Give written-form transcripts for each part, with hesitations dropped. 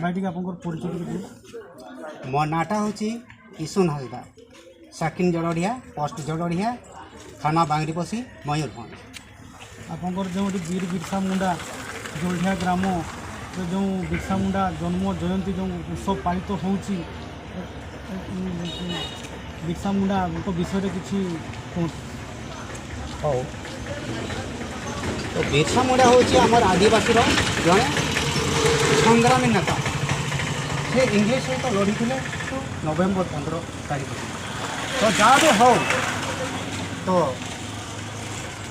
ଭାଇ, ଟିକେ ଆପଣଙ୍କର ପରିଚୟ ଟିକେ ଦିଅ। ମୋ ନାଁଟା ହେଉଛି କିଶୁନ ହାସଦା, ସାକିନ ଜଳଡ଼ିଆ, ପୋଷ୍ଟ ଜଳଡ଼ିଆ, ଥାନା ବାଙ୍ଗରିପୋଷି, ମୟୂରଭଞ୍ଜ। ଆପଣଙ୍କର ଯେଉଁଠି ବୀର ବିର୍ସା ମୁଣ୍ଡା ଜଳଢିଆ ଗ୍ରାମ ଯେଉଁ ବିର୍ସା ମୁଣ୍ଡା ଜନ୍ମ ଜୟନ୍ତୀ ଯେଉଁ ଉତ୍ସବ ପାଳିତ ହେଉଛି, ବିର୍ସା ମୁଣ୍ଡାଙ୍କ ବିଷୟରେ କିଛି କୁହନ୍ତୁ। ହଉ, ତ ବିର୍ସା ମୁଣ୍ଡା ହେଉଛି ଆମର ଆଦିବାସୀର ଜଣେ ସଂଗ୍ରାମୀ ନେତା। ସେ ଇଂରେଜ ସହିତ ଲଢ଼ିଥିଲେ ନଭେମ୍ବର 15 ତାରିଖ। ତ ଯାହା ବି ହଉ, ତ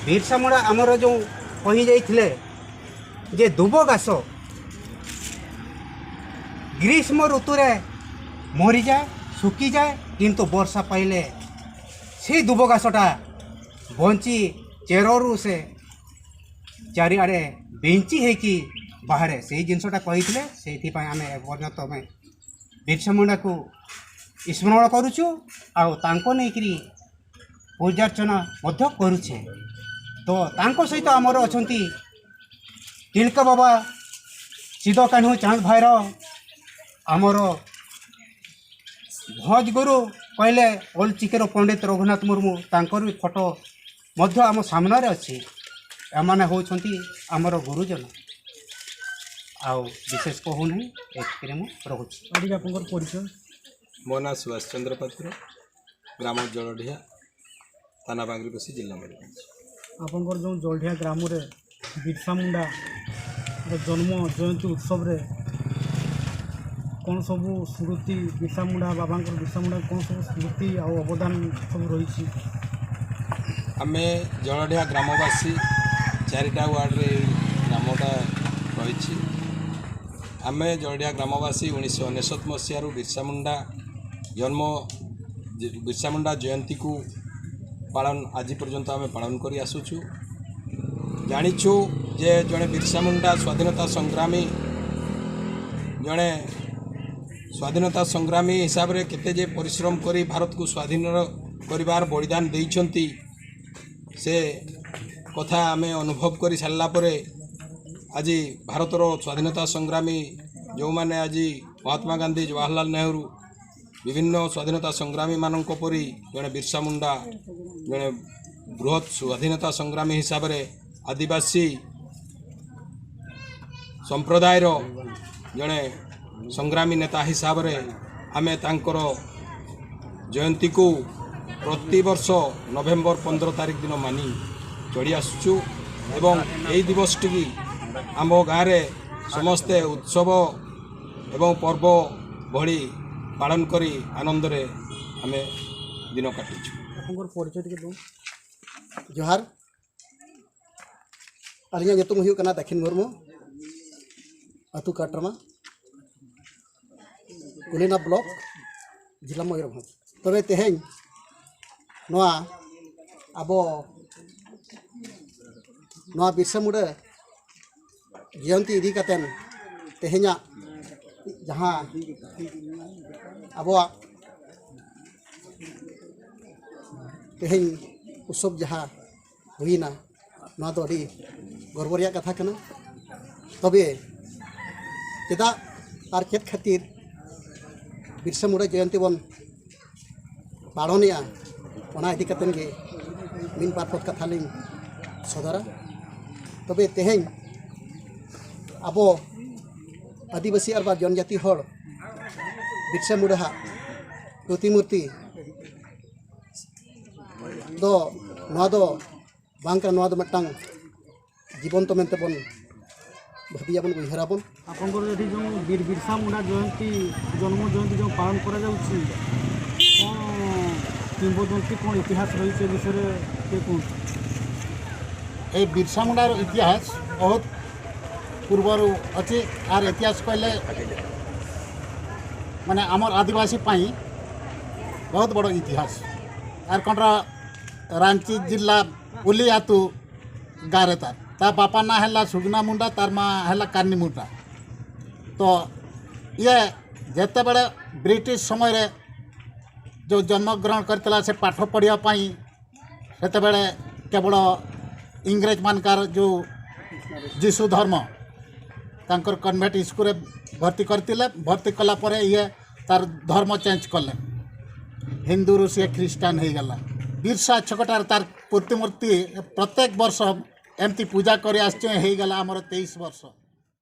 ବିର୍ସା ମୁଣ୍ଡା ଆମର ଯେଉଁ କହିଯାଇଥିଲେ ଯେ ଦୁବ ଘାସ ଗ୍ରୀଷ୍ମ ଋତୁରେ ମରିଯାଏ, ଶୁଖିଯାଏ, କିନ୍ତୁ ବର୍ଷା ପାଇଲେ ସେଇ ଦୁବ ଘାସଟା ବଞ୍ଚି ଚେରରୁ ସେ ଚାରିଆଡ଼େ ବିଞ୍ଚି ହେଇକି ବାହାରେ, ସେଇ ଜିନିଷଟା କହିଥିଲେ। ସେଇଥିପାଇଁ ଆମେ ଏପର୍ଯ୍ୟନ୍ତ ଆମେ ବିର୍ସା ମୁଣ୍ଡାକୁ ସ୍ମରଣ କରୁଛୁ ଆଉ ତାଙ୍କ ନେଇକରି ପୂଜାର୍ଚ୍ଚନା ମଧ୍ୟ କରୁଛେ। ତ ତାଙ୍କ ସହିତ ଆମର ଅଛନ୍ତି ତିଲକ ବାବା, ସିଦ କାହ୍ନୁ, ଚାନ୍ଦ ଭାଇର, ଆମର ଭଜ ଗୁରୁ କହିଲେ ଅଲଚିକିର ପଣ୍ଡିତ ରଘୁନାଥ ମୁର୍ମୁ, ତାଙ୍କର ବି ଫଟୋ ମଧ୍ୟ ଆମ ସାମ୍ନାରେ ଅଛି। ଏମାନେ ହେଉଛନ୍ତି ଆମର ଗୁରୁଜନ। ଆଉ ବିଶେଷ କହୁନାହିଁ, ଏତିକିରେ ମୁଁ ରହୁଛି। ଆଉ ଟିକେ ଆପଣଙ୍କର ପରିଚୟ। ମୋ ନାଁ ସୁଭାଷ ଚନ୍ଦ୍ର ପାତ୍ର, ଗ୍ରାମ ଜଳଢିଆ, ଥାନା ବାଙ୍ଗରିପୋଷି, ଜିଲ୍ଲା ମୟୂରଭଞ୍ଜ। ଆପଣଙ୍କର ଯେଉଁ ଜଳଢିଆ ଗ୍ରାମରେ ବିର୍ସା ମୁଣ୍ଡାର ଜନ୍ମ ଜୟନ୍ତୀ ଉତ୍ସବରେ କ'ଣ ସବୁ ସ୍ମୃତି, ବିର୍ସା ମୁଣ୍ଡା ବାବାଙ୍କର, ବିର୍ସା ମୁଣ୍ଡା କ'ଣ ସବୁ ସ୍ମୃତି ଆଉ ଅବଦାନ ସବୁ ରହିଛି? ଆମେ ଜଳଢିଆ ଗ୍ରାମବାସୀ, 4ଟା ୱାର୍ଡ଼ରେ ଏଇ ଗ୍ରାମଟା ରହିଛି। ଆମେ ଜଳଢିଆ ଗ୍ରାମବାସୀ 1999 ମସିହାରୁ ବିର୍ସା ମୁଣ୍ଡା ଜନ୍ମ, ବିର୍ସା ମୁଣ୍ଡା ଜୟନ୍ତୀକୁ ପାଳନ ଆଜି ପର୍ଯ୍ୟନ୍ତ ଆମେ ପାଳନ କରି ଆସୁଛୁ। ଜାଣିଛୁ ଯେ ଜଣେ ବିର୍ସା ମୁଣ୍ଡା ସ୍ୱାଧୀନତା ସଂଗ୍ରାମୀ, ଜଣେ ସ୍ୱାଧୀନତା ସଂଗ୍ରାମୀ ହିସାବରେ କେତେ ଯେ ପରିଶ୍ରମ କରି ଭାରତକୁ ସ୍ୱାଧୀନ କରିବାର ବଳିଦାନ ଦେଇଛନ୍ତି, ସେ କଥା ଆମେ ଅନୁଭବ କରି ସାରିଲା ପରେ ଆଜି ଭାରତର ସ୍ୱାଧୀନତା ସଂଗ୍ରାମୀ ଯେଉଁମାନେ ଆଜି ମହାତ୍ମା ଗାନ୍ଧୀ, ଜବାହରଲାଲ ନେହେରୁ, ବିଭିନ୍ନ ସ୍ୱାଧୀନତା ସଂଗ୍ରାମୀମାନଙ୍କ ପରି ଜଣେ ବିର୍ସା ମୁଣ୍ଡା ଜଣେ ବୃହତ୍ ସ୍ୱାଧୀନତା ସଂଗ୍ରାମୀ ହିସାବରେ ଆଦିବାସୀ ସମ୍ପ୍ରଦାୟର ଜଣେ ସଂଗ୍ରାମୀ ନେତା ହିସାବରେ ଆମେ ତାଙ୍କର ଜୟନ୍ତୀକୁ ପ୍ରତିବର୍ଷ ନଭେମ୍ବର 15 ତାରିଖ ଦିନ ମାନି ଚଳି ଆସୁଛୁ ଏବଂ ଏହି ଦିବସଟିକି ଆମ ଗାଁରେ ସମସ୍ତେ ଉତ୍ସବ ଏବଂ ପର୍ବ ଭଳି ପାଳନ କରି ଆନନ୍ଦରେ ଆମେ ଦିନ କାଟିଛୁ। ଆପଣଙ୍କର ପରିଚୟ ଟିକେ ଦିଅନ୍ତୁ। ᱡᱚᱦᱟᱨ, ᱟᱹᱞᱤᱧᱟᱜ ᱧᱩᱛᱩᱢ ᱦᱩᱭᱩᱜ ᱠᱟᱱᱟ ᱫᱟᱠᱷᱤᱱ ᱢᱩᱨᱢᱩ, ᱟᱹᱛᱩ ᱠᱟᱴᱨᱟᱢᱟ, ᱠᱩᱞᱤᱱᱟ ᱵᱞᱚᱠ, ᱡᱮᱞᱟ ᱢᱚᱭᱩᱨᱵᱷᱚᱸᱡᱽ᱾ ᱛᱚᱵᱮ ᱛᱮᱦᱮᱧ ᱱᱚᱣᱟ ᱟᱵᱚ ᱱᱚᱣᱟ ᱵᱤᱨᱥᱟ ᱢᱩᱱᱰᱟᱹ ᱡᱚᱭᱚᱱᱛᱤ ᱤᱫᱤ ᱠᱟᱛᱮᱱ ᱛᱮᱦᱮᱧᱟᱜ ᱡᱟᱦᱟᱸ ᱟᱵᱚᱣᱟᱜ ᱛᱮᱦᱮᱧ ᱩᱛᱥᱚᱵ ᱡᱟᱦᱟᱸ ᱦᱩᱭᱱᱟ, ᱱᱚᱣᱟ ᱫᱚ ᱟᱹᱰᱤ ᱜᱚᱨᱵᱚ ᱨᱮᱭᱟᱜ ᱠᱟᱛᱷᱟ ᱠᱟᱱᱟ᱾ ᱛᱚᱵᱮ ᱪᱮᱫᱟᱜ ᱟᱨ ᱪᱮᱫ ᱠᱷᱟᱹᱛᱤᱨ ᱵᱤᱨᱥᱟ ᱢᱩᱱᱰᱟᱹ ᱡᱚᱭᱚᱱᱛᱤ ᱵᱚᱱ ᱯᱟᱞᱚᱱᱮᱜᱼᱟ, ᱚᱱᱟ ᱤᱫᱤ ᱠᱟᱛᱮᱱ ᱜᱮ ᱢᱤᱫ ᱵᱟᱨ ᱯᱚᱫ ᱠᱟᱛᱷᱟ ᱞᱤᱧ ᱥᱚᱫᱚᱨᱟ᱾ ᱛᱚᱵᱮ ᱛᱮᱦᱮᱧ ᱟᱵᱚ ᱟᱹᱫᱤᱵᱟᱹᱥᱤ ᱟᱨ ᱵᱟᱝ ᱡᱚᱱᱡᱟᱛᱤ ᱦᱚᱲ ᱵᱤᱨᱥᱟ ᱢᱩᱱᱰᱟᱹᱣᱟᱜ ᱯᱨᱚᱛᱤᱢᱩᱨᱛᱤ ᱫᱚ ᱱᱚᱣᱟ ᱫᱚ ᱵᱟᱝ ᱠᱟᱱᱟ, ᱱᱚᱣᱟ ᱫᱚ ᱢᱤᱫᱴᱟᱝ ᱡᱤᱵᱚᱱᱛᱚ ᱢᱮᱱᱛᱮ ᱵᱚᱱ ᱵᱷᱟᱹᱵᱤᱭᱟᱵᱚᱱ, ᱩᱭᱦᱟᱹᱨᱟᱵᱚᱱ᱾ ଆପଣଙ୍କର ଏଠି ଯେଉଁ ବୀର ବିର୍ସା ମୁଣ୍ଡା ଜୟନ୍ତୀ ଜନ୍ମ ଜୟନ୍ତୀ ଯେଉଁ ପାଳନ କରାଯାଉଛି, କ'ଣ କିମ୍ବଦନ୍ତୀ, କ'ଣ ଇତିହାସ ରହିଛି, ଏ ବିଷୟରେ ଟିକେ କୁହନ୍ତୁ। এই ବିର୍ସା ମୁଣ୍ଡାର ଇତିହାସ ବହୁତ ପୂର୍ବରୁ ଅଛି। ଆର୍ ଇତିହାସ କହିଲେ ମାନେ ଆମର ଆଦିବାସୀ ପାଇଁ ବହୁତ ବଡ଼ ଇତିହାସ। ଆର୍ କ'ଣର ରାଞ୍ଚି ଜିଲ୍ଲା ଉଲିଆତୁ ଗାଁରେ ତାର ତା ବାପା ନାଁ ହେଲା ସୁଗନା ମୁଣ୍ଡା, ତାର ମା ହେଲା କାନି ମୁଣ୍ଡା। ତ ଇଏ ଯେତେବେଳେ ବ୍ରିଟିଶ ସମୟରେ ଯେଉଁ ଜନ୍ମଗ୍ରହଣ କରିଥିଲା, ସେ ପାଠ ପଢ଼ିବା ପାଇଁ ସେତେବେଳେ କେବଳ ଇଂରେଜମାନଙ୍କର ଯେଉଁ ଯୀଶୁ ଧର୍ମ ତାଙ୍କର କନଭେଣ୍ଟ ସ୍କୁଲରେ ଭର୍ତ୍ତି କରିଥିଲେ। ଭର୍ତ୍ତି କଲା ପରେ ଇଏ ତାର ଧର୍ମ ଚେଞ୍ଜ କଲେ, ହିନ୍ଦୁରୁ ସିଏ ଖ୍ରୀଷ୍ଟାନ ହେଇଗଲା। ବିର୍ସା ଛକଟାରେ ତାର ପ୍ରତିମୂର୍ତ୍ତି ପ୍ରତ୍ୟେକ ବର୍ଷ ଏମିତି ପୂଜା କରି ଆସିଛୁ, ହେଇଗଲା ଆମର 23 ବର୍ଷ।